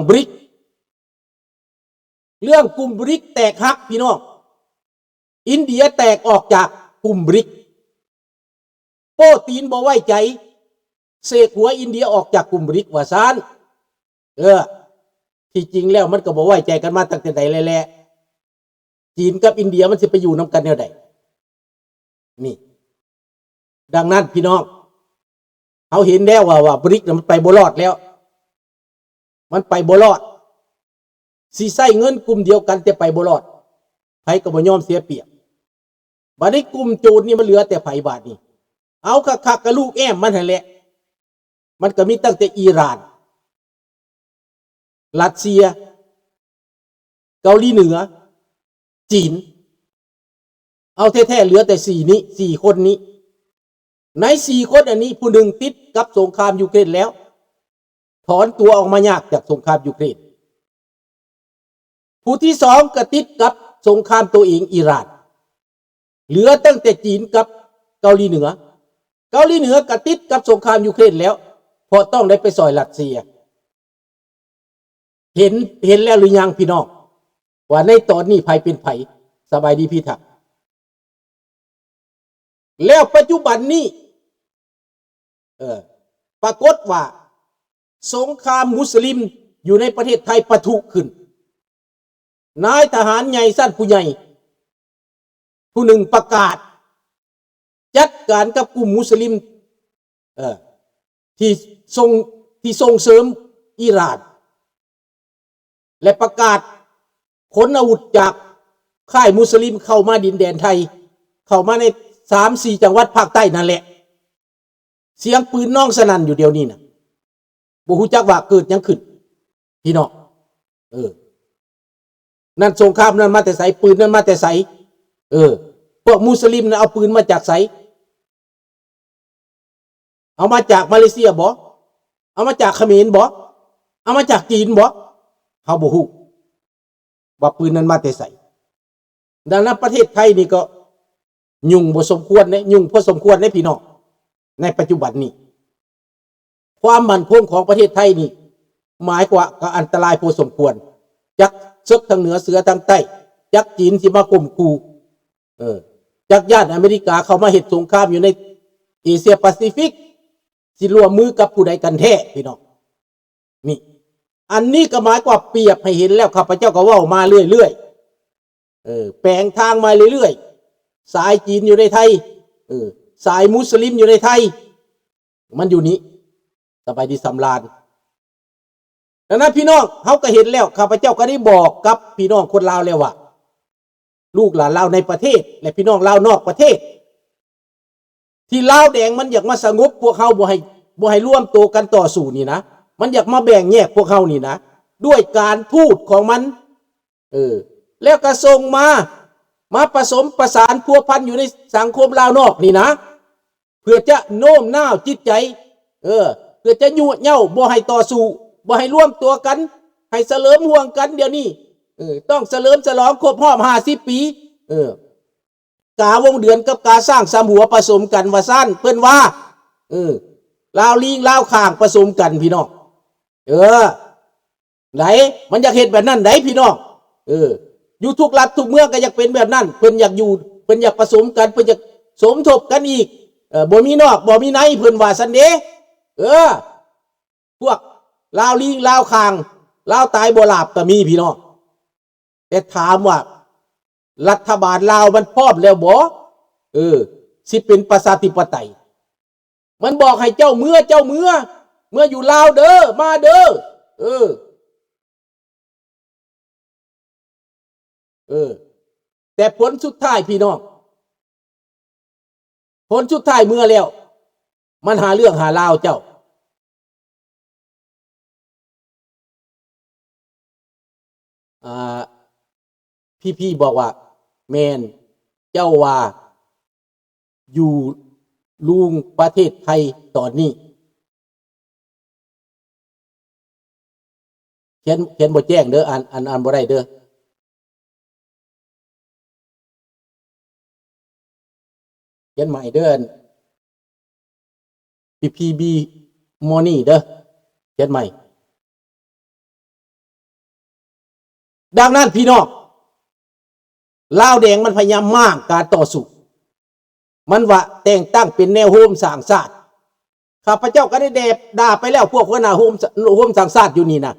บริก เรื่องกลุ่มบริกแตกหักพี่น้อง อินเดียแตกออกจากกลุ่มบริก โป้ตีนบ่ไว้ใจ เสกหัวอินเดียออกจากกลุ่มบริกว่าซั้น เออ ที่จริงแล้วมันก็บ่ไว้ใจกันมาตั้งแต่ใดแล้วแหละ จีนกับอินเดียมันสิไปอยู่นำกันแนวใด นี่ ดังนั้นพี่น้อง เฮาเห็นแล้วว่า ว่าบริกน่ะมันไปบ่รอดแล้ว มันไปบ่รอด สิใช้เงินกลุ่มเดียวกันแต่ไปบ่รอด ไผก็บ่ยอมเสียเปรียบ บัดนี้กลุ่มโจรนี่มันเหลือแต่ไผบาดนี้ เอาคักๆ ก็ลูกแอ้มมันหั่นแหละ มันก็มีตั้งแต่อิหร่าน รัสเซีย เกาหลีเหนือ จีน เอาแท้ๆ เหลือแต่สี่นี้ สี่คนนี้ ในสี่คนอันนี้ ผู้หนึ่งติดกับสงครามยูเครนแล้ว ถอนตัวออกมายากจากสงครามยูเครน ผู้ที่สองก็ติดกับสงครามตัวเองอิหร่าน เหลือตั้งแต่จีนกับเกาหลีเหนือ เกาหลีเหนือก็ติดกับสงครามยูเครนแล้ว เพราะต้องได้ไปซ่อยรัสเซีย เห็น เห็นแล้วหรือยังพี่น้อง ว่าในตอนนี้ไผเป็นไผ สบายดีพี่ทัก แล้วปัจจุบันนี้ เออ ปรากฏว่าสงครามมุสลิมอยู่ในประเทศไทยปะทุขึ้น นายทหารใหญ่ชั้นผู้ใหญ่ ผู้หนึ่งประกาศจัดการกับกลุ่มมุสลิม เอ่อ ที่ส่ง ที่ส่งเสริมอิหร่าน และประกาศขนอาวุธจากค่ายมุสลิมเข้ามาดินแดนไทย เข้ามาในสามสี่จังหวัดภาคใต้นั่นแหละ เสียงปืนน้องสนั่นอยู่เดี๋ยวนี้น่ะ บ่ฮู้จักว่าเกิดหยังขึ้น พี่น้อง เออ นั่นสงครามนั้นมาแต่ไส ปืนนั้นมาแต่ไส เออ พวกมุสลิมนั้นเอาปืนมาจากไส เอามาจากมาเลเซียบ่ เอามาจากเขมรบ่ เอามาจากจีนบ่ เฮาบ่ฮู้ ว่าปืนนั้นมาแต่ไส ดังนั้นประเทศไทยนี่ก็ยุ่งบ่สมควรเด้ ยุ่งพอสมควรเด้พี่น้อง ในปัจจุบันนี้ ความมั่นคงของประเทศไทยนี่ หมายความว่าก็อันตรายพอสมควร จักเซิกทางเหนือเสือทางใต้ จักจีนสิมาข่มขู่ เออ จักย้านอเมริกาเข้ามาเฮ็ดสงครามอยู่ในเอเชียแปซิฟิก สิร่วมมือกับผู้ใดกันแท้พี่น้อง นี่ อันนี้ก็หมายความเปรียบให้เห็นแล้ว ข้าพเจ้าก็เว้ามาเรื่อยๆ เออ แปลงทางมาเรื่อยๆ สายจีนอยู่ในไทย เออ สายมุสลิมอยู่ในไทย มันอยู่นี้ สบายดีสำราญ ดังนั้นพี่น้อง เฮาก็เห็นแล้ว ข้าพเจ้าก็ได้บอกกับพี่น้องคนลาวแล้วว่า ลูกหลานลาวในประเทศ และพี่น้องลาวนอกประเทศ ที่ลาวแดงมันอยากมาสงบพวกเฮา บ่ให้ บ่ให้รวมตัวกันต่อสู้นี่นะ มันอยากมาแบ่งแยกพวกเฮานี่นะ ด้วยการทูตของมัน เออ แล้วก็ส่งมา มาผสมประสานพัวพันอยู่ในสังคมลาวนอกนี่นะ เพื่อจะโน้มน้าวจิตใจ เออ เพื่อจะยุเย้าบ่ให้ต่อสู้ บ่ให้รวมตัวกัน ให้เฉลิมห่วงกันเดี๋ยวนี้ เออ ต้องเฉลิมฉลองครบรอบห้าสิบปี เออ กาวงเดือนกับกาช้างสามหัวผสมกันว่าซั่น เพิ่นว่า เออ ลาวลิงลาวข้างผสมกันพี่น้อง เออ ได มันอยากเฮ็ดแบบนั้นไดพี่น้อง เออ อยู่ทุกรัฐทุกเมืองก็อยากเป็นแบบนั้น เพิ่นอยากอยู่ เพิ่นอยากผสมกัน เพิ่นอยากสมทบกันอีก เออ บ่มีนอก บ่มีใน เพิ่นว่าซั่นเด้ เออ พวกลาวลิงลาวข้าง ลาวตายบ่หลาบก็มีพี่น้อง แต่ถามว่ารัฐบาลลาวมันพร้อมแล้วบ่ เออ สิเป็นประชาธิปไตย มันบอกให้เจ้าเมือ เจ้าเมือ เมืออยู่ลาวเด้อ มาเด้อ เออ เออ แต่ผลสุดท้ายพี่น้อง ผลสุดท้ายเมือแล้ว มันหาเรื่องหาราวเจ้า อ่า พีพีบอกว่า แม่น เจ้าว่าอยู่ลุงประเทศไทยตอนนี้ เขียน เขียนบ่แจ้งเด้อ อ่าน อ่าน อ่านบ่ได้เด้อ เขียนใหม่เด้อ พีพีบี มอนี่เด้อ เขียนใหม่ ດັ່ງນັ້ນພີ່ນ້ອງ ລາວແດງມັນພະຍາຍາມມ້າງການຕໍ່ສູ້ ມັນວ່າແຕ່ງຕັ້ງເປັນແນວໂຮມສ້າງຊາດ. ຂ້າພະເຈົ້າກໍໄດ້ແດບດ່າໄປແລ້ວ ພວກຫົວໜ້າໂຮມ ໂຮມສ້າງຊາດຢູ່ນີ້ນະ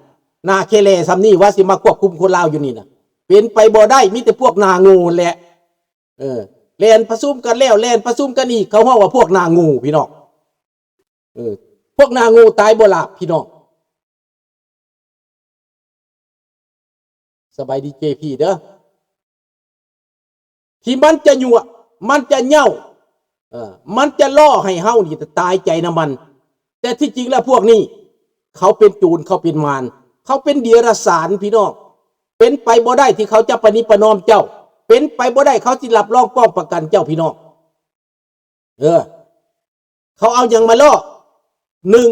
ໜ້າແຄ່ແຫຼສ່ຳນີ້ ວ່າຊິມາຄວບຄຸມຄົນລາວຢູ່ນີ້ນະ ເປັນໄປບໍ່ໄດ້ ມີແຕ່ພວກໜ້າໂງ່ແຫຼະ. ເອີ ແລ່ນປະຊຸມກັນແລ້ວ ແລ່ນປະຊຸມກັນອີກ ເຂົາຮ້ອງວ່າພວກໜ້າໂງ່ພີ່ນ້ອງ. ເອີ ພວກໜ້າໂງ່ຕາຍບໍ່ຫຼາບພີ່ນ້ອງ. ສະບາຍດີເຈພີເດີ. ທີ່ມັນຈະຍົວະ ມັນຈະເຍົາະ ເອີ ມັນຈະລໍ້ໃຫ້ເຮົານີ້ຕາຍໃຈນຳມັນ. ແຕ່ທີ່ຈິງແລ້ວພວກນີ້ ເຂົາເປັນໂຈນ ເຂົາເປັນມານ ເຂົາເປັນເດຍລະສານພີ່ນ້ອງ. ເປັນໄປບໍ່ໄດ້ທີ່ເຂົາຈະປະນິປະນອມເຈົ້າ ເປັນໄປບໍ່ໄດ້ເຂົາຊິຮັບຮອງປ້ອງປະກັນເຈົ້າພີ່ນ້ອງ. ເອີ ເຂົາເອົາຫຍັງມາລໍ້? ໜຶ່ງ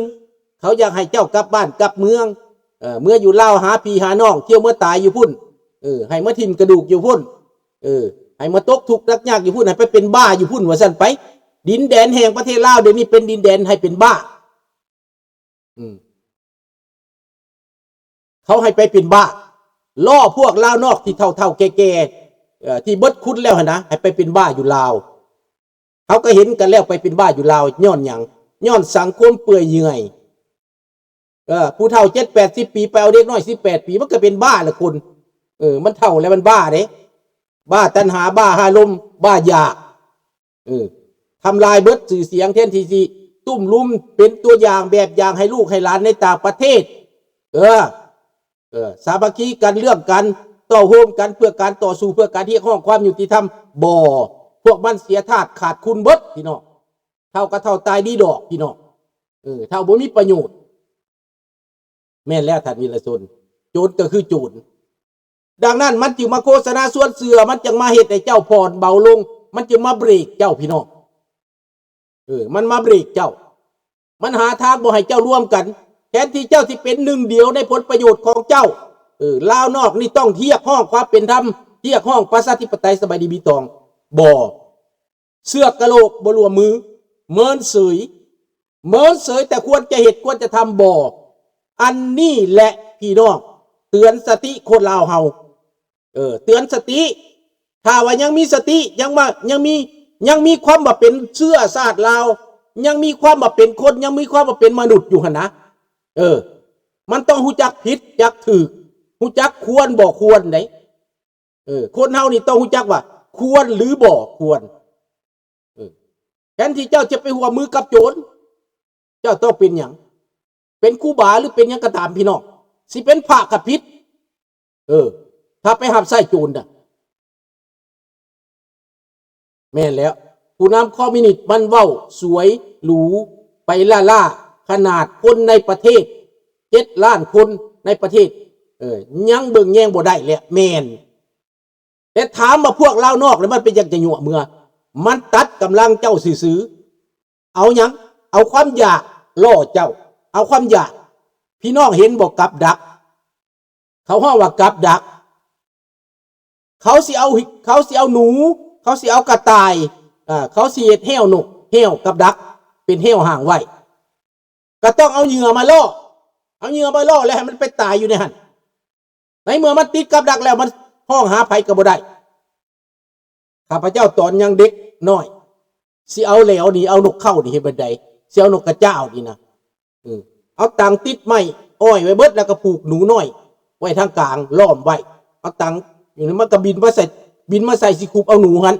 ເຂົາຢາກໃຫ້ເຈົ້າກັບບ້ານກັບເມືອງ ເອີ ເມືອຢູ່ລາວຫາພີ່ຫານ້ອງ ທ່ຽວເມືອຕາຍຢູ່ພຸ້ນ ເອີ ໃຫ້ມາຖິ້ມກະດູກຢູ່ພຸ້ນ ເອີ ໃຫ້ມາຕົກທຸກຕາຍຍາກຢູ່ພຸ້ນ ໃຫ້ໄປເປັນບ້າຢູ່ພຸ້ນ ວ່າຊັ້ນໄປ. ດິນແດນແຫ່ງປະເທດລາວດຽວນີ້ເປັນດິນແດນໃຫ້ເປັນບ້າ. ອືມ ເຂົາໃຫ້ໄປເປັນບ້າ ລໍ້ພວກລາວນອກທີ່ເຖົ້າໆແກ່ໆ ເອີ ທີ່ເບິດຄຸນແລ້ວຫັ້ນນະ ໃຫ້ໄປເປັນບ້າຢູ່ລາວ. ເຮົາກໍເຫັນກັນແລ້ວ ໄປເປັນບ້າຢູ່ລາວຍ້ອນຫຍັງ? ຍ້ອນສັງຄົມເປື່ອຍເຫຍື່ອຍ. ເອີ ຜູ້ເຖົ້າເຈັດແປດສິບປີ ໄປເອົາເດັກນ້ອຍສິບແປດປີ ມັນກໍເປັນບ້າລະຄົນ. ເອີ ມັນເຖົ້າແລ້ວມັນບ້າເດ້ ບ້າຕັນຫາ ບ້າອາລົມ ບ້າຢາກ. ເອີ ທຳລາຍເບິດຊື່ສຽງ ແທນທີ່ຊິຕຸ້ມລຸມເປັນຕົວຢ່າງແບບຢ່າງໃຫ້ລູກໃຫ້ຫຼານໃນຕ່າງປະເທດ. ເອີ ເອີ ສາມັກຄີກັນເລື່ອງການຕໍ່ໂຮມກັນເພື່ອການຕໍ່ສູ້ ເພື່ອການຮຽກຮ້ອງຄວາມຍຸຕິທຳ. ບໍ່ ພວກມັນເສຍທາດຂາດຄຸນເບິດພີ່ນ້ອງ. ເຖົ້າກໍເຖົ້າຕາຍດີດອກພີ່ນ້ອງ. ເອີ ເຖົ້າບໍ່ມີປະໂຫຍດ. ແມ່ນແລ້ວທ່ານວິລະຊົນ ໂຈນກໍຄືໂຈນ. ດັ່ງນັ້ນມັນຈຶ່ງມາໂຄສະນາຊວນເຊື່ອ ມັນຈຶ່ງມາເຮັດໃຫ້ເຈົ້າຜ່ອນເບົາລົງ ມັນຈຶ່ງມາເບຣກເຈົ້າພີ່ນ້ອງ. ເອີ ມັນມາເບຣກເຈົ້າ ມັນຫາທາງບໍ່ໃຫ້ເຈົ້າລວມກັນ ແທນທີ່ເຈົ້າຊິເປັນໜຶ່ງດຽວໃນຜົນປະໂຫຍດຂອງເຈົ້າ. ເອີ ລາວນອກນີ້ຕ້ອງຮຽກຮ້ອງຄວາມເປັນທຳ ຮຽກຮ້ອງປະຊາທິປະໄຕ ສະບາຍດີບີຕອງ. ບໍ່ ເຊືອກກະໂຫຼກບໍ່ລວມມື ເມີນເສີຍ ເມີນເສີຍ ແຕ່ຄວນຈະເຮັດຄວນຈະທຳບໍ່. ອັນນີ້ແຫຼະພີ່ນ້ອງ ເຕືອນສະຕິຄົນລາວເຮົາ. ເອີ ເຕືອນສະຕິ ຖ້າວ່າຍັງມີສະຕິ ຍັງວ່າ ຍັງມີ ຍັງມີຄວາມວ່າເປັນເຊື້ອຊາດລາວ ຍັງມີຄວາມວ່າເປັນຄົນ ຍັງມີຄວາມວ່າເປັນມະນຸດຢູ່ຫັ້ນນະ. ເອີ ມັນຕ້ອງຮູ້ຈັກຜິດຈັກຖືກ ຮູ້ຈັກຄວນບໍ່ຄວນເດ້. ເອີ ຄົນເຮົານີ້ຕ້ອງຮູ້ຈັກວ່າຄວນຫຼືບໍ່ຄວນ. ເອີ ແທນທີ່ເຈົ້າຈະໄປຮ່ວມມືກັບໂຈນ ເຈົ້າຕ້ອງເປັນຫຍັງ? ເປັນຄູບາຫຼືເປັນຫຍັງກໍຕາມພີ່ນ້ອງ ຊິເປັນພະກໍຜິດ. ເອີ ຖ້າໄປຮັບໃຊ້ໂຈນນະ. ແມ່ນແລ້ວ ຜູ້ນຳຄອມມິວນິດມັນເວົ້າສວຍຫຼູໄປລ້າໆ ຂະໜາດຄົນໃນປະເທດເຈັດລ້ານຄົນໃນປະເທດ ເອີ ຍັງເບິ່ງແຍງບໍ່ໄດ້ແຫຼະ. ແມ່ນ ແຕ່ຖາມວ່າພວກລາວນອກນີ້ມັນເປັນຫຍັງຈະຍົວະເມືອ? ມັນຕັດກຳລັງເຈົ້າຊື່ໆ. ເອົາຫຍັງ? ເອົາຄວາມຢາກຫຼໍ່ເຈົ້າ ເອົາຄວາມຢາກ. ພີ່ນ້ອງເຫັນບໍ່ ກັບດັກ? ເຂົາຮ້ອງວ່າກັບດັກ. ເຂົາຊິເອົາ ເຂົາຊິເອົາໜູ ເຂົາຊິເອົາກະຕ່າຍ ເຂົາຊິເຮັດແຮ້ວນົກ ແຮ້ວກັບດັກ ເປັນແຮ້ວຫ້າງໄວ້. ກໍຕ້ອງເອົາເຫຍື່ອມາຫຼໍ່ ເອົາເຫຍື່ອມາຫຼໍ່ແລ້ວໃຫ້ມັນໄປຕາຍຢູ່ໃນຫັ້ນ. ໃນເມື່ອມັນຕິດກັບດັກແລ້ວ ມັນຮ້ອງຫາໃຜກໍບໍ່ໄດ້. ຂ້າພະເຈົ້າຕອນຍັງເດັກນ້ອຍ ຊິເອົາແຫຼວນີ້ ເອົານົກເຄົ້ານີ້ເຮັດແບບໃດ? ຊິເອົານົກກະຈ້າວນີ້ນະ ເອີ ເອົາຕັງຕິດໄມ້ອ້ອຍໄວ້ເບິດ ແລ້ວກໍຜູກໜູນ້ອຍໄວ້ທາງກາງ ລ້ອມໄວ້. ເອົາຕັງຢູ່ນັ້ນ ມັນກໍບິນມາໃສ່ ບິນມາໃສ່ຊິຂຸບເອົາໜູຫັ້ນ.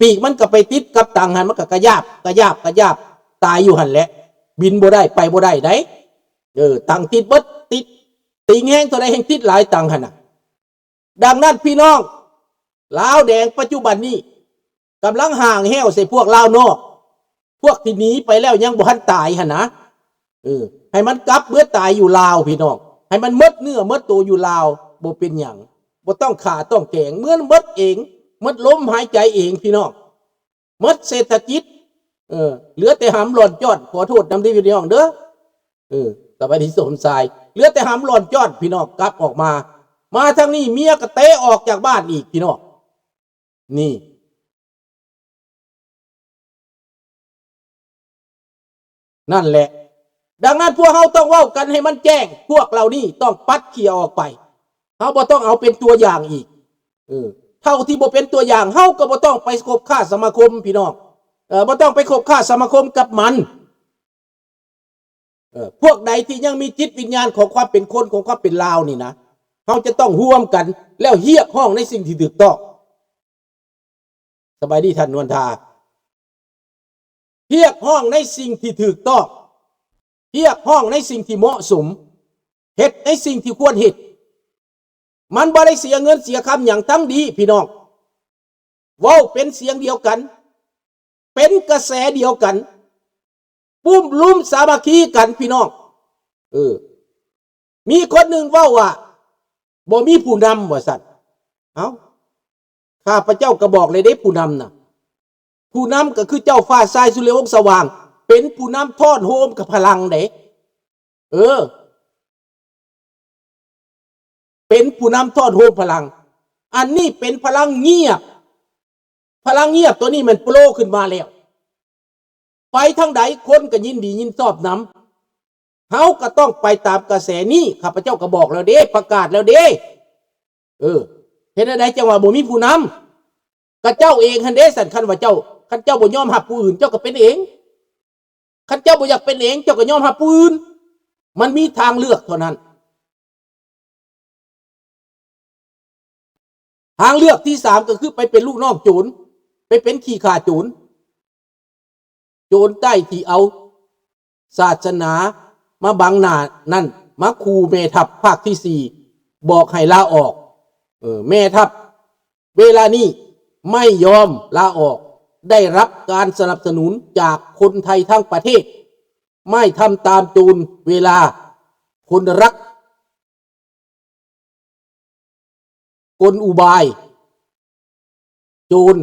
ປີກມັນກໍໄປຕິດກັບຕັງຫັ້ນ ມັນກໍກະຢາບ ກະຢາບ ກະຢາບ ຕາຍຢູ່ຫັ້ນແຫຼະ. ບິນບໍ່ໄດ້ ໄປບໍ່ໄດ້ໃດ. ເອີ ຕັງຕິດເບິດ ຕິດ ຕີງແຮງເທົ່າໃດແຮ່ງຕິດຫຼາຍ ຕັງຫັ້ນນະ. ດັ່ງນັ້ນພີ່ນ້ອງ ລາວແດງປັດຈຸບັນນີ້ກຳລັງຫ້າງແຮ້ວໃສ່ພວກລາວນອກ ພວກທີ່ໜີໄປແລ້ວຍັງບໍ່ທັນຕາຍຫັ້ນນະ. ເອີ ໃຫ້ມັນກັບເມືອຕາຍຢູ່ລາວພີ່ນ້ອງ ໃຫ້ມັນໝົດເນື້ອໝົດໂຕຢູ່ລາວ ບໍ່ເປັນຫຍັງ. ບໍ່ຕ້ອງຂ້າຕ້ອງແກງ ເມືອໝົດເອງ ໝົດລົມຫາຍໃຈເອງພີ່ນ້ອງ ໝົດເສດຖະກິດ. ເອີ ເຫຼືອແຕ່ຫຳຫຼອນຈ້ອນ ຂໍໂທດນຳເດີພີ່ນ້ອງເດີ. ເອີ ສະບາຍດີສົມຊາຍ ເຫຼືອແຕ່ຫຳຫຼອນຈ້ອນພີ່ນ້ອງ. ກັບອອກມາ ມາທາງນີ້ເມຍກໍເຕະອອກຈາກບ້ານອີກພີ່ນ້ອງ. ນີ້ ນັ້ນແຫຼະ. ດັ່ງນັ້ນພວກເຮົາຕ້ອງເວົ້າກັນໃຫ້ມັນແຈ້ງ ພວກເຫຼົ່ານີ້ຕ້ອງປັດເຂົ້ຍອອກໄປ. ເຮົາບໍ່ຕ້ອງເອົາເປັນຕົວຢ່າງອີກ. ເອີ ເທົ່າທີ່ບໍ່ເປັນຕົວຢ່າງ ເຮົາກໍບໍ່ຕ້ອງໄປຄົບຄ້າສະມາຄົມ ພີ່ນ້ອງ. ເອີ ບໍ່ຕ້ອງໄປຄົບຄ້າສະມາຄົມກັບມັນ. ເອີ ພວກໃດທີ່ຍັງມີຈິດວິນຍານຂອງຄວາມເປັນຄົນ ຂອງຄວາມເປັນລາວນີ້ນະ ເຮົາຈະຕ້ອງຮ່ວມກັນ ແລ້ວຮຽກຮ້ອງໃນສິ່ງທີ່ຖືກຕ້ອງ. ສະບາຍດີທ່ານນວນທາ. ຮຽກຮ້ອງໃນສິ່ງທີ່ຖືກຕ້ອງ, ຮຽກຮ້ອງໃນສິ່ງທີ່ເໝາະສົມ, ເຮັດໃນສິ່ງທີ່ຄວນເຮັດ. ມັນບໍ່ໄດ້ເສຍເງິນເສຍຄຳຫຍັງ ທັງດີ ພີ່ນ້ອງ. ເວົ້າເປັນສຽງດຽວກັນ, ເປັນກະແສດຽວກັນ, ປຸ້ມລຸ້ມສາມັກຄີກັນ ພີ່ນ້ອງ. ເອີ ມີຄົນໜຶ່ງເວົ້າວ່າ ບໍ່ມີຜູ້ນຳ ວ່າຊັ້ນ. ເອົ້າ ຂ້າພະເຈົ້າກໍບອກແລ້ວເດ້ ຜູ້ນຳນະ, ຜູ້ນຳກໍຄືເຈົ້າຟ້າຊາຍ ສຸລິວົງສະຫວ່າງ, ເປັນຜູ້ນຳທ້ອນໂຮມກັບພະລັງເດ້. ເອີ ເປັນຜູ້ນຳທ້ອນໂຮມພະລັງ. ອັນນີ້ເປັນພະລັງງຽບ. ພະລັງງຽບຕົວນີ້ແມ່ນໂປຣຂຶ້ນມາແລ້ວ. ໄປທາງໃດຄົນກໍຍິນດີຍິນຊອບນຳ. ເຮົາກໍຕ້ອງໄປຕາມກະແສນີ້. ຂ້າພະເຈົ້າກໍບອກແລ້ວເດ້, ປະກາດແລ້ວເດ້. ເອີ ເຮັດແນວໃດຈັ່ງວ່າບໍ່ມີຜູ້ນຳ? ກະເຈົ້າເອງຫັ້ນເດ້. ຊັ້ນຄັນວ່າເຈົ້າ, ຄັນເຈົ້າບໍ່ຍອມຮັບຜູ້ອື່ນ, ເຈົ້າກໍເປັນເອງ. ຄັນເຈົ້າບໍ່ຢາກເປັນເອງ, ເຈົ້າກໍຍອມຮັບຜູ້ອື່ນ. ມັນມີທາງເລືອກເທົ່ານັ້ນ. ທາງເລືອກທີສາມ ກໍຄືໄປເປັນລູກນ້ອງໂຈນ, ໄປເປັນຂີ້ຂ້າໂຈນ. ໂຈນໃຕ້ທີ່ເອົາສາສະໜາມາບັງໜ້ານັ້ນ ມາຂູ່ແມ່ທັບພາກທີສີ່ ບອກໃຫ້ລາອອກ. ເອີ ແມ່ທັບເວລານີ້ໄມ່ຍອມລາອອກ, ໄດ້ຮັບການສະໜັບສະໜູນຈາກຄົນໄທທັງປະເທດ. ໄມ່ທຳຕາມໂຈນເວລາຄົນລັກ ກົນອຸບາຍໂຈນ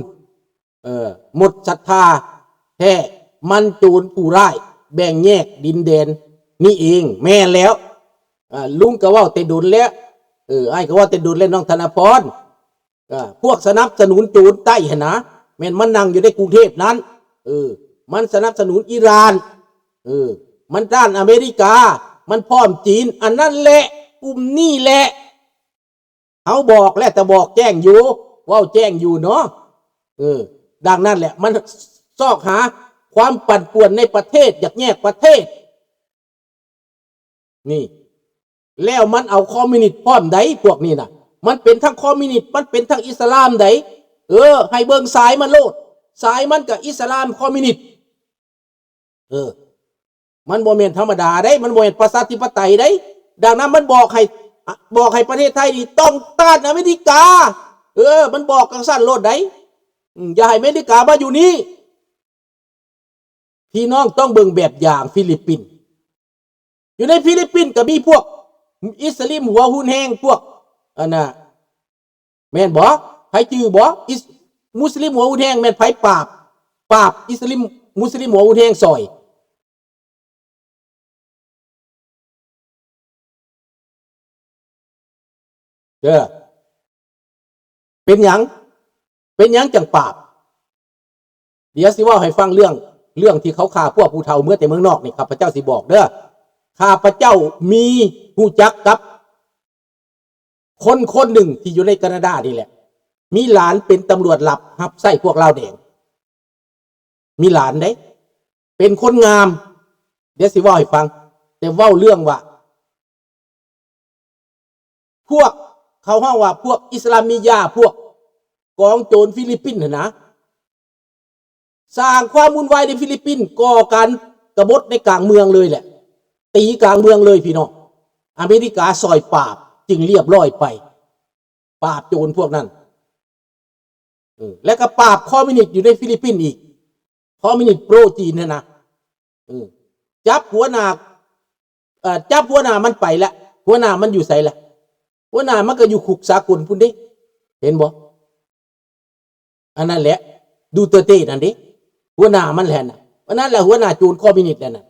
ເອີ ໝົດສັດທາແທ້. ມັນໂຈນຜູ້ຮ້າຍ ແບ່ງແຍກດິນແດນນີ້ເອງ. ແມ່ນແລ້ວ. ອາ ລຸງກໍເວົ້າແຕ່ດົນແລ້ວ. ເອີ ອ້າຍກໍເວົ້າແຕ່ດົນແລ້ວ ນ້ອງທະນະພອນ. ເອີ ພວກສະໜັບສະໜູນໂຈນໃຕ້ຫັ້ນນະ ແມ່ນມັນນັ່ງຢູ່ໃນກຸງເທບນັ້ນ. ເອີ ມັນສະໜັບສະໜູນອີຣານ. ເອີ ມັນຕ້ານອາເມລິກາ, ມັນພ້ອມຈີນ. ອັນນັ້ນແຫຼະ, ກຸ່ມນີ້ແຫຼະ. ເຮົາບອກແລ້ວ, ແຕ່ບອກແຈ້ງຢູ່, ເວົ້າແຈ້ງຢູ່ເນາະ. ເອີ ດັ່ງນັ້ນແຫຼະ, ມັນຊອກຫາຄວາມປັ່ນປ່ວນໃນປະເທດ, ຢາກແຍກປະເທດ. ນີ້ ແລ້ວມັນເອົາຄອມມິວນິດພ້ອມໃດ໋ ພວກນີ້ນະ. ມັນເປັນທັງຄອມມິວນິດ, ມັນເປັນທັງອິດສະລາມໃດ໋. ເອີ ໃຫ້ເບິ່ງສາຍມັນໂລດ, ສາຍມັນກໍອິດສະລາມຄອມມິວນິດ. ເອີ ມັນບໍ່ແມ່ນທຳມະດາໃດ໋, ມັນບໍ່ແມ່ນປະຊາທິປະໄຕໃດ໋. ດັ່ງນັ້ນມັນບອກໃຫ້ ອະ ບອກໃຫ້ປະເທດໄທນີ້ຕ້ອງຕ້ານອາເມລິກາ. ເອີ ມັນບອກຈັ່ງຊັ້ນໂລດໃດ໋. ອາ ຢ່າໃຫ້ອາເມລິກາມາຢູ່ນີ້. ພີ່ນ້ອງຕ້ອງເບິ່ງແບບຢ່າງຟີລິບປິນ. ຢູ່ໃນຟີລິບປິນກໍມີພວກອິດສະລິມຫົວຮຸນແຮງ, ພວກ ອັນນ່າ ແມ່ນບໍ່? ໃຜຈື່ບໍ່? ອິດ ມຸສລິມຫົວຮຸນແຮງແມ່ນໃຜປາບ? ປາບອິດສະລິມ ມຸສລິມຫົວຮຸນແຮງຊ່ອຍ. ເອີ ເປັນຫຍັງ? ເປັນຫຍັງຈັ່ງປາບ? ດຽວຊິເວົ້າໃຫ້ຟັງເລື່ອງ ເລື່ອງທີ່ເຂົາຂ້າພວກຜູ້ເຖົ້າເມືອແຕ່ເມືອງນອກນີ້ ຂ້າພະເຈົ້າຊິບອກເດີ. ຂ້າພະເຈົ້າມີ ຮູ້ຈັກກັບຄົນຄົນໜຶ່ງທີ່ຢູ່ໃນການາດານີ້ແຫຼະ, ມີຫຼານເປັນຕຳຫຼວດລັບ ຮັບໃຊ້ພວກລາວແດງ. ມີຫຼານເດ້ ເປັນຄົນງາມ. ດຽວຊິເວົ້າໃຫ້ຟັງ, ແຕ່ເວົ້າເລື່ອງວ່າ ພວກເຂົາຮ້ອງວ່າພວກອິດສະລາມມີຢາ, ພວກກອງໂຈນຟີລິບປິນຫັ້ນນະ ສ້າງຄວາມວຸ່ນວາຍໃນຟີລິບປິນ, ກໍ່ການກະບົດໃນກາງເມືອງເລີຍແຫຼະ, ຕີກາງເມືອງເລີຍພີ່ນ້ອງ. ອາເມລິກາຊ່ອຍປາບຈຶ່ງລຽບລ້ອຍໄປ, ປາບໂຈນພວກນັ້ນ. ເອີ ແລ້ວກໍປາບຄອມມິວນິດຢູ່ໃນຟີລິບປິນອີກ, ຄອມມິວນິດໂປຣຈີນຫັ້ນນະ. ເອີ ຈັບຫົວໜ້າ ເອີ ຈັບຫົວໜ້າມັນໄປລະ, ຫົວໜ້າມັນຢູ່ໃສລະ? ຫົວໜ້າມັນກໍຢູ່ຄຸກສາກົນພຸ້ນເດ້, ເຫັນບໍ່? ອັນນັ້ນແຫຼະ ດູເຕີເຕນັ້ນເດ້ ຫົວໜ້າມັນແຫຼະນະ. ອັນນັ້ນແຫຼະຫົວໜ້າໂຈນຄອມມິວນິດແຫຼະນະ.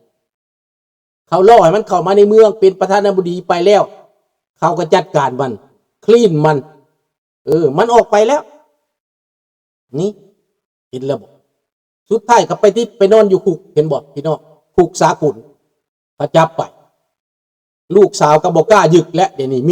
ເຂົາລໍໃຫ້ມັນເຂົ້າມາໃນເມືອງເປັນປະທານາທິບໍດີໄປແລ້ວ, ເຂົາກໍຈັດການມັນ, ຄລີນມັນ. ເອີ ມັນອອກໄປແລ້ວ. ນີ້ ເຫັນແລ້ວບໍ່? ສຸດທ້າຍກໍໄປຕິດໄປນອນຢູ່ຄຸກ, ເຫັນບໍ່ພີ່ນ້ອງ? ຄຸກສາກົນ ເຂົາຈັບໄປ. ລູກສາວກໍບໍ່ກ້າຍຶກແລ້ວ, ດຽວນີ້ເມ